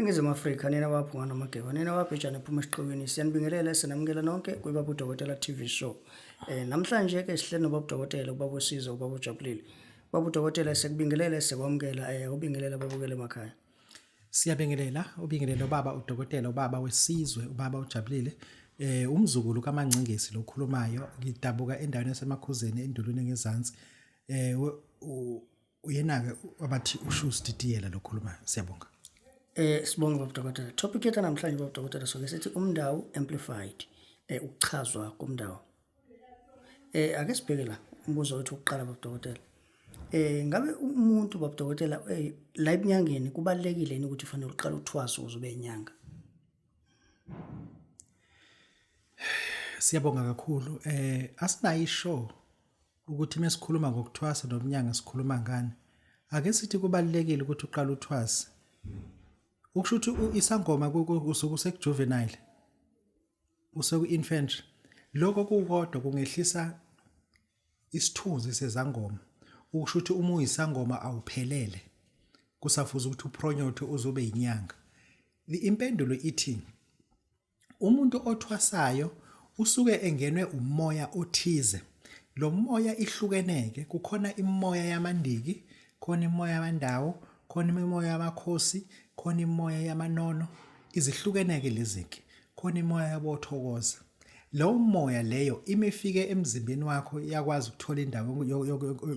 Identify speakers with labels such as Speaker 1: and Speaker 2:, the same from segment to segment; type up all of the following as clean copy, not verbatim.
Speaker 1: Ningizimu Afrika nina waphunga nomageba nina wabhejane phuma esiqiwini siyanibingelela sinamukela nonke kwibaba uDokotela TV show. Namhlanje ke sihleli nobaba uDokotela ubaba uSizo ubaba uJabulile. Baba uDokotela sekubingelele sekwamukela ubingelela babukele emakhaya.
Speaker 2: Siyabingelela ubingelela ubaba uDokotela ubaba wesizwe ubaba uJabulile umzukulu kaMangcingisi lokhulumayo ngidabuka endaweni yaseMakhuzeni endulwini ngezansi uyena-ke abathi ushuzi didiyela lokhulumayo siyabonga.
Speaker 1: Sibonge baba Dokotela. Topic yethu namhlanje baba Dokotela soke sithi umndawu amplified. Ukuchazwa komndawu. Ake sibheke la umbuzo wethu wokuqala baba Dokotela. Ngabe umuntu baba Dokotela la ebunyangeni kubalekile yini ukuthi ufanele uqale uthwase ukuze ube inyanga?
Speaker 2: Siyabonga kakhulu. Asinayo ishow ukuthi mesikhuluma ngokuthwasa nobunyanga sikhuluma ngani. Ake sithi kubalekile ukuthi uqale uthwase. Ukusho ukuthi isangoma usuke usekujuvenile. Useku-infantry. Lokho kukodwa kungehlisa isithunzi sezangoma. Ukusho ukuthi uma uyisangoma awuphelele. Kusafuza ukuthi upronyothe uzobe inyanga. Impendulo ithi umuntu othwasayo usuke engenwe umoya othize. Lo moya ihlukeneke, kukhona imoya yamandiki, khona imoya yamandawo, khona imimoya yamakhosi, khona imoya yamanono, izihlukeneke lezi-ke. Khona imoya yabothokoza. Lowo moya leyo imifike emzimbeni wakho iyakwazi ukuthola indawo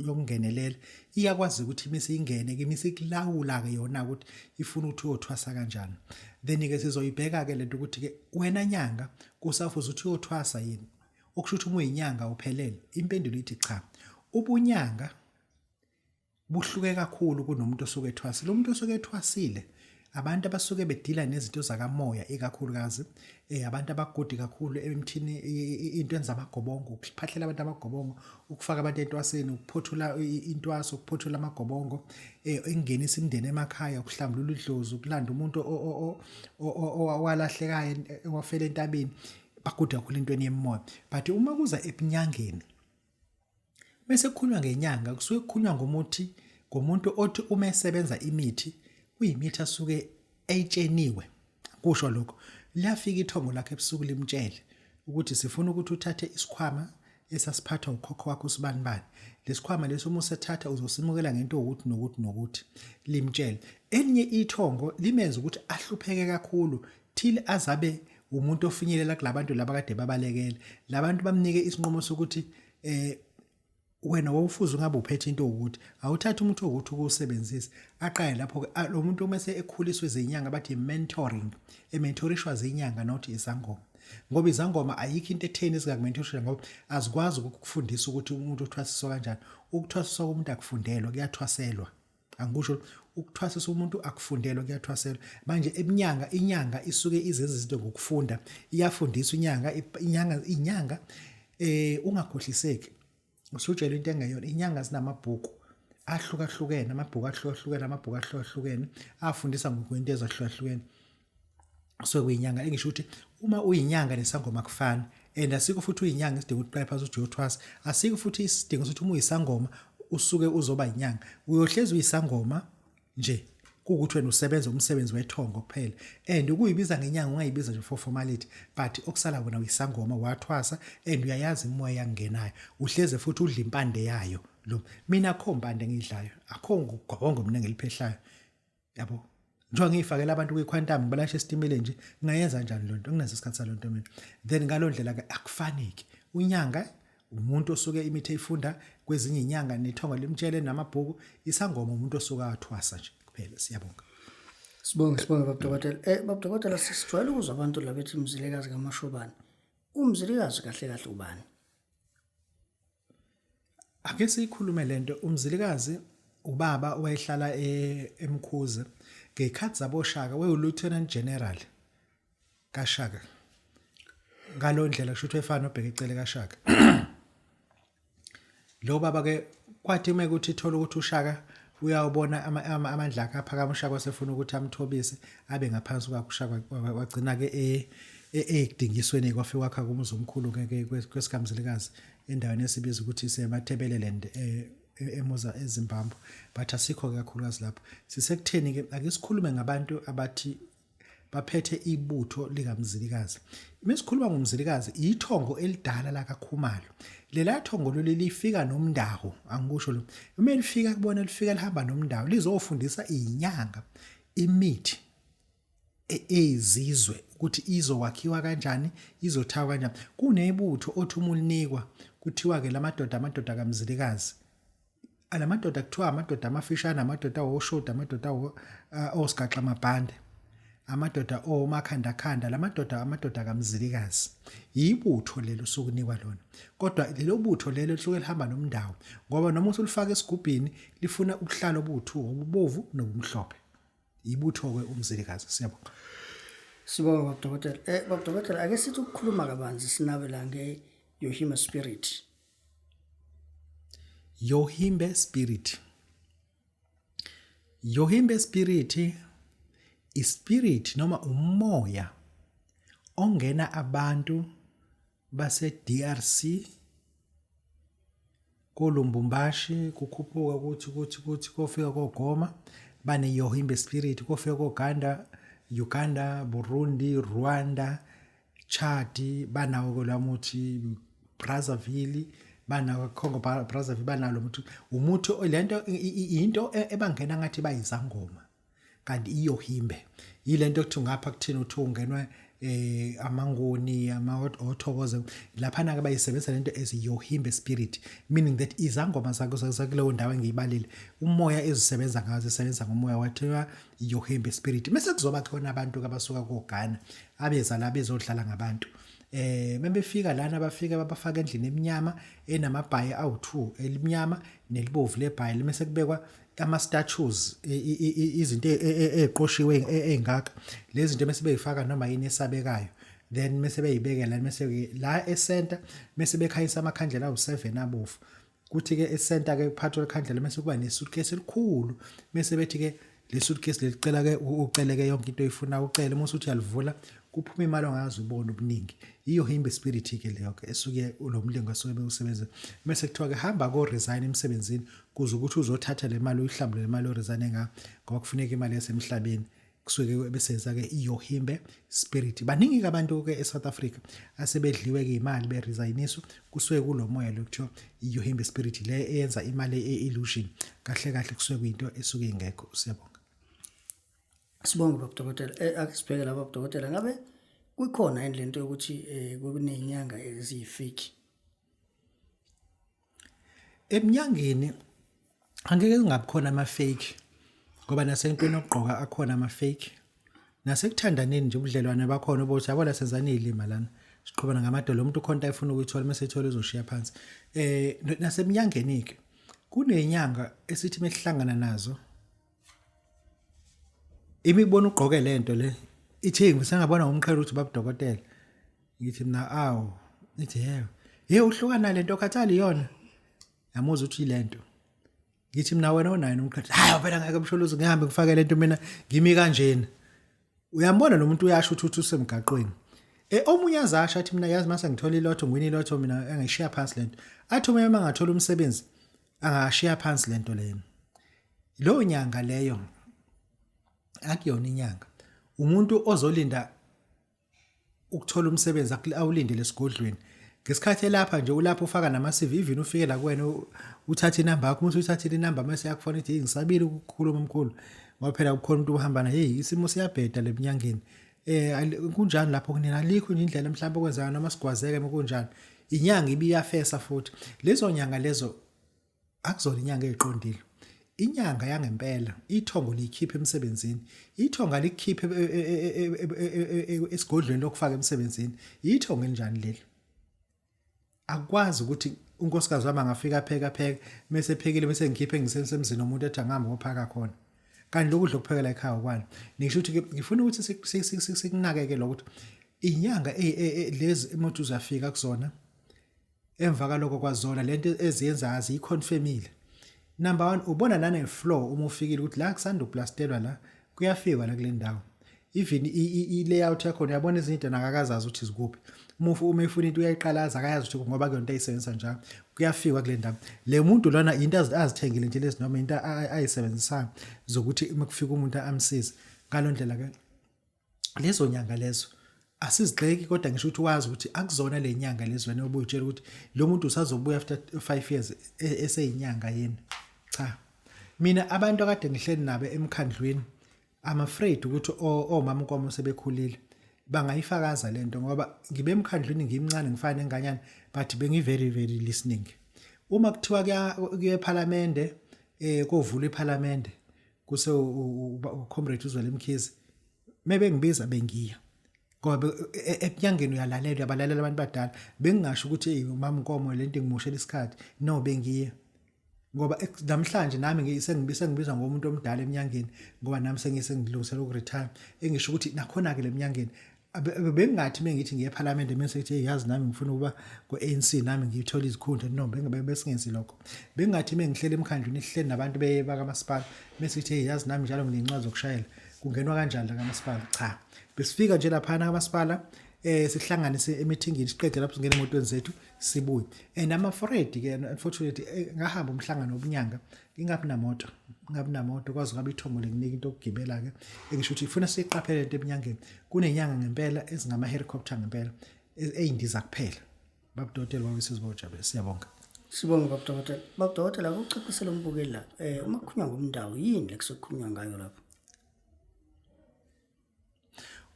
Speaker 2: yokungenelela, iyakwazi ukuthi imise ingene ke imise ikulawula ke yona ukuthi ifuna ukuthi uyothwasa kanjani. Then ke sizoyibheka ke lento ukuthi ke wena nyanga kusafuze ukuthi uyothwasa yini. Okusho ukuthi uma uyinyanga uphelele, impendulo ithi cha. Ubunyanga buhluke kakhulu kunomuntu osuke ethwasile. Umuntu osuke ethwasile abantu abasuke bedila nezinto zakamoya ikakhulukazi abantu abagudi kakhulu emthini into enza amagobongo, ukuphahlela abantu amagobongo, ukufaka abantu entwaseni, ukuphothula intwaso, ukuphothula amagobongo, ingenisa imindeni emakhaya, ukuhlambulula idlozi, ukulanda umuntu owalahlekayo owafela entabeni, bagude kakhulu entweni yemoya. But uma kuza ebunyangeni, Bese kukhulunywa ngenyanga kusuke kukhulunywa ngomuthi ngomuntu othi uma esebenza imithi kuyimithi asuke eyitsheniwe kusho lokho liyafika ithongo lakhe ebusuku limtshele ukuthi sifuna ukuthi uthathe isikhwama esasiphathwa ukhokho wakho usibanibani lesikhwama leso uma usethatha uzosimukela ngento ukuthi nokuthi nokuthi limtshele elinye ithongo limenza ukuthi ahlupheke kakhulu till azabe umuntu ofinyelela kulabantu laba kade babalekele labantu bamnike isinqumo sokuthi wena wawufuze ungabe uphethe into ukuthi awuthathe umuntu ukuthi ukuwusebenzise aqale lapho ke lo muntu uma ekhuliswe izinyanga bathi mentoring ementorishwa zinyanga not izangoma ngoba izangoma ayikho into etheni ezingakumentorisha ngoba azikwazi ukukufundisa ukuthi umuntu uthwasiswa kanjani. Ukuthwasiswa komuntu akufundelwa, kuyathwaselwa. Angikusho ukuthwasisa umuntu akufundelwa, kuyathwaselwa. Manje ebunyanga inyanga isuke izenza izinto ngokufunda, iyafundiswa inyanga inyanga inyanga ungakhohliseki usutshela into engeyona. Inyanga zinamabhuku ahlukahlukene, amabhuku ahlukahlukene, amabhuku ahlukahlukene afundisa ngokwento ezahlukahlukene. So kuyinyanga engisho ukuthi uma uyinyanga nesangoma kufana and asikho futhi uyinyanga isidingo ukuthi uqale phansi uthi uyothwasa, asikho futhi isidingo sokuthi uma uyisangoma usuke uzoba yinyanga. Uyohlezi uyisangoma nje kuwukuthi wena usebenza umsebenzi wethongo kuphela and ukuyibiza ngenyanga ungayibiza nje for formality but okusala wena uyisangoma wathwasa and uyayazi imoya yangenayo uhleze futhi udla impande yayo lo. Mina akho mpande engiyidlayo, akho ngugobongo mina engiliphehlayo yabo. Njengoba ngiyifakela abantu kwi-quantum ngibalasha esitimeleni nje, ngingayenza njani lonto? Nginaso isikhathi salonto mina. Then ngaloo ndlela ke akufaneki. Unyanga umuntu osuke imithi eyifunda kwezinye inyanga nethongo limtshele namabhuku, isangoma umuntu osuke athwasa nje kuphela. Siyabonga.
Speaker 1: Sibonge, sibonge baba Dokotela. Baba Dokotela, sijwayele ukuzwa abantu la bethi uMzilikazi kaMashobane. UMzilikazi kahle kahle ubani?
Speaker 2: Ake siyikhulume lento. UMzilikazi ubaba owayehlala eMkhuze ngey'khathi zaboShaka, wayewu-Lieutenant General kaShaka. Ngalo ndlela kusho ukuthi wayefana noBheki Cele kaShaka. Lo baba ke kwathi uma kuthi ithola ukuthi uShaka uyawubona amandla akhe aphakama, uShaka wasefuna ukuthi amthobise abe ngaphansi kwakhe. UShaka wagcina ke ekudingisweni kwafika kwakha kumuzi omkhulu ke kwesikamzilikazi endaweni esibiza ukuthi iseMatabeleland eMoza eZimbabwe, but asikho ke kakhulukazi lapho. Sisekutheni ke ake sikhulume ngabantu abathi Baphethe ibutho likaMzilikazi. Mesikhuluma ngoMzilikazi ithongo elidala lakaKhumalo. Lela thongo leli lifika nomndawo, angikusho lo. Uma lifika kubona lifika lihamba nomndawo lizofundisa izinyanga imithi ezizwe ukuthi izokwakhiwa kanjani, izothakwa kanjani. Kunebutho othi uma ulinikwa kuthiwa ke lamadoda amadoda kaMzilikazi. Alamadoda kuthiwa amadoda amafishane, amadoda awoshodi, amadoda osigaxa amabhande, amadoda omakhandakhanda, lamadoda amadoda kaMzilikazi. Yibutho lelo osukunikwa lona. Kodwa lelo butho lelo lisuke lihamba nomndawo ngoba noma usulifaka esigubhini lifuna ubuhlalo obuwu-two, obubovu nobumhlophe. Ibutho-ke uMzilikazi. Siyabonga.
Speaker 1: Sibonga baba dokotela. Baba dokotela ake sithi ukukhuluma kabanzi sinabe la nge Yohimbe spirit.
Speaker 2: Yohimbe spirit. Yohimbe spirit ispirit noma umoya ongena abantu base DRC koLumbumbashi kukhuphuka kuthi kuthi kuthi kofika koGoma bane Yohimbe spirit kofika koGanda Uganda Burundi Rwanda Chad banawo ke lwamuthi Brazzaville banawo Congo Brazzaville banalo muthi umuthi lento into ebangena ngathi bayizangoma kanti iyohimbe yilento ekuthiwa ngapha kuthina uthi ungenwe amangoni ama othokoze laphana ke bayisebenzisa lento as yohimbe spirit meaning that izangoma zakho zakuleyo ndawo engiyibalile umoya ezisebenza ngazo zisebenza ngomoya wathiwa yohimbe spirit bese kuzoba khona abantu abasuka koGhana abeza la bezodlala ngabantu bebefika lana bafika babafaka endlini eminyama enamabhayi awu2 elimnyama nelibovu lebhayi limese kubekwa ama statues izinto eziqoshiwe ezingaka lezi zinto bese beyifaka noma yini esabekayo then mese beyibeke la mese la e-center mese bekhanyisa amakhandlela awu7 abovu kuthi ke e-center ke kuphathwa ikhandlela mese kuba ne-suitcase elikhulu mese bethi ke le suitcase lelicela ke uceleke yonke into oyifuna ucele uma usuthi uyalivula kuphuma imali ongazi ubona ubuningi yiyo himbe spirit ke leyo ke esuke lo mlingo asuke bewusebenza mese kuthiwa ke hamba ko resign emsebenzini kuze ukuthi uzothatha le mali uyihlambule le mali oresign ngayo ngoba kufuneka imali yasemhlabeni kusuke besenza ke iyohimbe spirit baningi ke abantu ke eSouth Africa asebedliwe ke imali beresigniswa kusuke kulomoya lo kuthiwa iyohimbe spirit le eyenza imali e-illusion kahle kahle kusuke kuyinto esuke ingekho. Siyabonga.
Speaker 1: Sibonge baba dokotela. Ake sibheke la baba dokotela ngabe kukhona yini lento yokuthi kunenyanga eziyifake?
Speaker 2: Eminyangeni angeke kungabi khona ama fake ngoba nasentweni yokugqoka akhona ama fake nasekuthandaneni nje ubudlelwane bakhona obothi yabona senzani izilima lana siqhubana ngamadolo umuntu ukhona into ayifuna ukuyithola mase ethola uzoshiya phansi naseminyangeni ke kunenyanga esithi mesihlangana nazo imibona ugqoke lento le ithi ngisengabona ngomqhele ukuthi babudokotela ngithi mina awu ithi yebo hey uhlukana lento khathali yona yamuza ukuthi ilento ngithi mina wena onayo umqhele hayi phela ngeke msholozi ngihambe ngifake lento mina ngimi kanjena uyambona lo muntu uyasho ukuthi usemgaqweni omunye azasho athi mina yazi mase ngithola ilotho ngwini ilotho mina engishiya phansi lento athi uma mangathola umsebenzi angashiya phansi lento lena Leyo nyanga leyo akuyona inyanga. Umuntu ozolinda ukuthola umsebenzi awulindele esigodlweni. Ngesikhathi elapha nje ulapha ufaka nama CV even ufike la kuwena uthathe inamba yakho uma usuyithathile inamba mase yakufona ithi ngisabile ukukhuluma mkhulu ngoba phela kukhona umuntu ohamba naye hey isimo siyabheda lebunyangeni kunjani lapho kunina alikho nje indlela mhlawumbe okwenzeka noma sigwazeke kunjani inyanga ibiyafesa futhi lezo nyanga lezo Akuzona inyanga eziqondile. Inyanga yangempela ithongo liyikhipha emsebenzini. Ithongo alikhiphe esigodlweni lokufaka emsebenzini. Ithongo elinjani leli? Akwazi ukuthi unkosikazi wami angafika apheka apheke mese ephekile bese ngikhiphe ngisemzini womuntu ethi angihambe ngophaka khona. Kanti lokudla okuphekela ekhaya okwani. Ngisho ukuthi ngifuna ukuthi sikunakeke lokho ukuthi inyanga lezi umuntu uzafika kuzona Emva kaloko kwazona lento eziyenza aziyiconfirmile. Number 1 ubona nane floor uma ufikile ukuthi la kusanda uplasterwa la kuyafikwa la kule ndawo. Even i layout yakho uyabona ezinye into nakakazazi ukuthi zikuphi. Uma uma efuna into uyayiqalaza akayazi ukuthi ngoba kuyonto ayisebenzisa njalo. Kuyafikwa kule ndawo. Le muntu lona into azithengile nje lezi noma into ayisebenzisayo zokuthi uma kufika umuntu amsize. Ngalondlela ke Lezo nyanga lezo asizigxeki, kodwa ngisho ukuthi wazi ukuthi akuzona le nyanga lezi wena obuyitshela ukuthi lo muntu usazobuya after 5 years eseyinyanga yini. Cha, mina abantu akade ngihleli nabo emkhandlwini, I'm afraid ukuthi omama Nkomo sebekhulile bangayifakaza lento, ngoba ngibe emkhandlwini ngimncane, ngifana nenganyana, but bengi very very listening. Uma kuthiwa kuya ePhalamende, kovula iPhalamende, kuse uComrade uZwele Mkhize, mebengibiza bengiya, ngoba ebunyangeni uyalalela, uyabalalela abantu badala. Bengingasho ukuthi hey, umama Nkomo lento ngimoshela isikhathi, no, bengiya ngoba namhlanje nami sengibizwa ngomuntu omdala eminyangeni, ngoba nami sengilungisela ukuretire. Engisho ukuthi nakhona ke leminyangeni bengingathi mengithi ngiye eParliament mase ngithi hey, yazi nami ngifuna ukuba ku-ANC, nami ngithola izikhundla, no, besingenzi lokho. Bengingathi mengihleli emkhandlwini, sihleli nabantu bakamasipala, mase ngithi hey, yazi nami njalo nginencwadi zokushayela, kungenwa kanjani la kamasipala? Cha, besifika nje laphana kamasipala, sihlanganise emithingini, siqede lapho singena emotweni zethu sibuye. And I'm afraid ke, unfortunately, ngahamba umhlangano wobunyanga ngingabi namoto, ngingabi namoto, kwazi ngabe ithongo lenginika into yokugibela ke. Engisho ukuthi ifuna siqaphele lento eminyangeni, kunenyanga ngempela ezingama helicopter ngempela, eyindiza kuphela. Babudokotela wawesizibojabule, siyabonga.
Speaker 1: Sibonge babudokotela. Babudokotela, akucacisele umbukeli la, uma kukhulunywa ngomndawo, yini lekusokhulunywa ngayo lapho?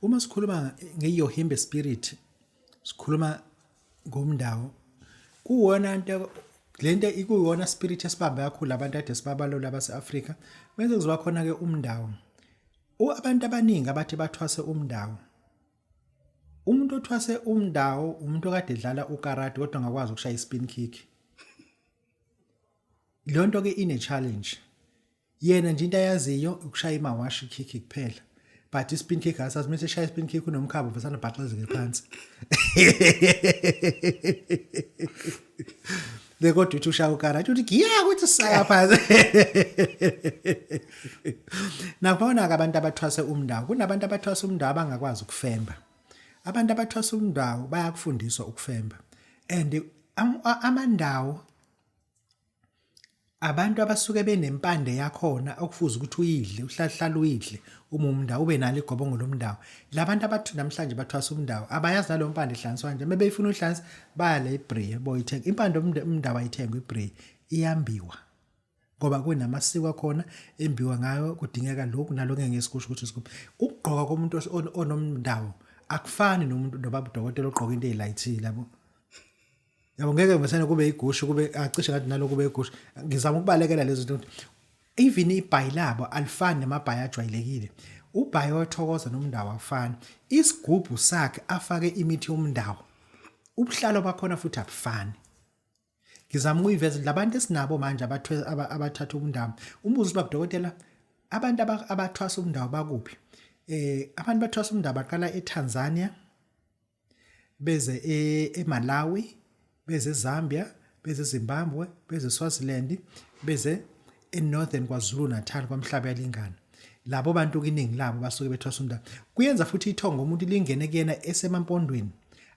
Speaker 2: Uma sikhuluma ngeyohimbe spirit, sikhuluma ngomndawo. Kuwona nto lento, ikuyona spirit esibambe kakhulu abantu ade sibabalola base-Afrika. Bese kuzoba khona ke umndawo. Abantu abaningi abathi bathwase umndawo, umuntu othwase umndawo umuntu okade edlala ukarate kodwa angakwazi ukushaya i-spin kick. Leyo nto ke ine challenge. Yena nje into ayaziyo ukushaya imawashi kick kuphela, but i-spin kick asazi. Mase eshaya i-spin kick unomkhaba uvesana bhaxezeke phansi bekodwa uthi ushaya ukarate, uthi giya kuthi saya phansi. Nakhona-ke abantu abathwase umndawo, kunabantu abathwase umndawo abangakwazi ukufemba. Abantu abathwase umndawo bayakufundiswa ukufemba, and amandawo abantu abasuke benempande yakhona okufuze ukuthi uyidle, uhlahlala uyidle uma umndawo, ube nalo igobongo lomndawo. Labantu abathi namhlanje bathwasa umndawo abayazi naloyo mpande ihlanganiswa kanjani. Uma beyifuna uyihlanganisa, baya la eBray boyithenga impande. Umndawo ayithengwa eBray, iyambiwa, ngoba kunamasiko akhona embiwa ngayo, kudingeka lokhu nalokhu. Ngeke ngikusho ukuthi sikuphi. Ukugqoka komuntu onomndawo akufani nomuntu nobaba udokotela ogqoka into ezilayithile, yabo. Yabo, ngeke ngisene kube igusha, kube acishe ngathi nalokhu kube igusha. Ngizama ukubalekela lezo zinto. Even ibhayi labo alifani namabhayi ajwayelekile. Ubhayi othokoza nomndawo afani. Isigubhu sakhe afake imithi yomndawo, ubuhlalo bakhona futhi abufani. Ngizama ukuyiveza labantu esinabo manje abathatha umndawo. Umbuzo uba dokotela, abantu abathwasa umndawo bakuphi? Abantu bathwasa umndawo baqala eTanzania, beze eMalawi, beze eZambia, beze eZimbabwe, beze eSwaziland, beze eNorthern KwaZulu Natal, kwaMhlaba yalingana. Labo bantu kiningi labo basuke bethwasa umndawo. Kuyenza futhi ithongo umuntu lingene kuyena esemampondweni,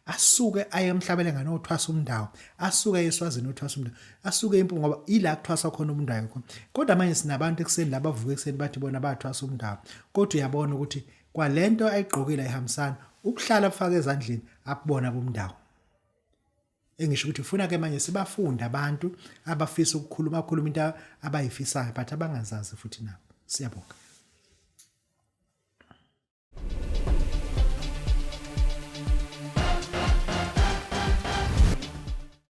Speaker 2: asuke aye emhlabele nganothwasa umndawo, asuke eSwazini othwasa umndawo, asuke impu, ngoba ila kuthwasa khona umndawo khona. Kodwa manje sinabantu ekuseni labavuka ekuseni bathi bona bathwasa umndawo, kodwa uyabona ukuthi kwalento ayigqokile ayihambisana, ukuhlala bufaka ezandleni akubona bomndawo. Engisho ukuthi ufuna ke manje sibafunde abantu abafisa ukukhuluma, akhuluma into abayifisayo but abangazazi futhi nabo. Siyabonga.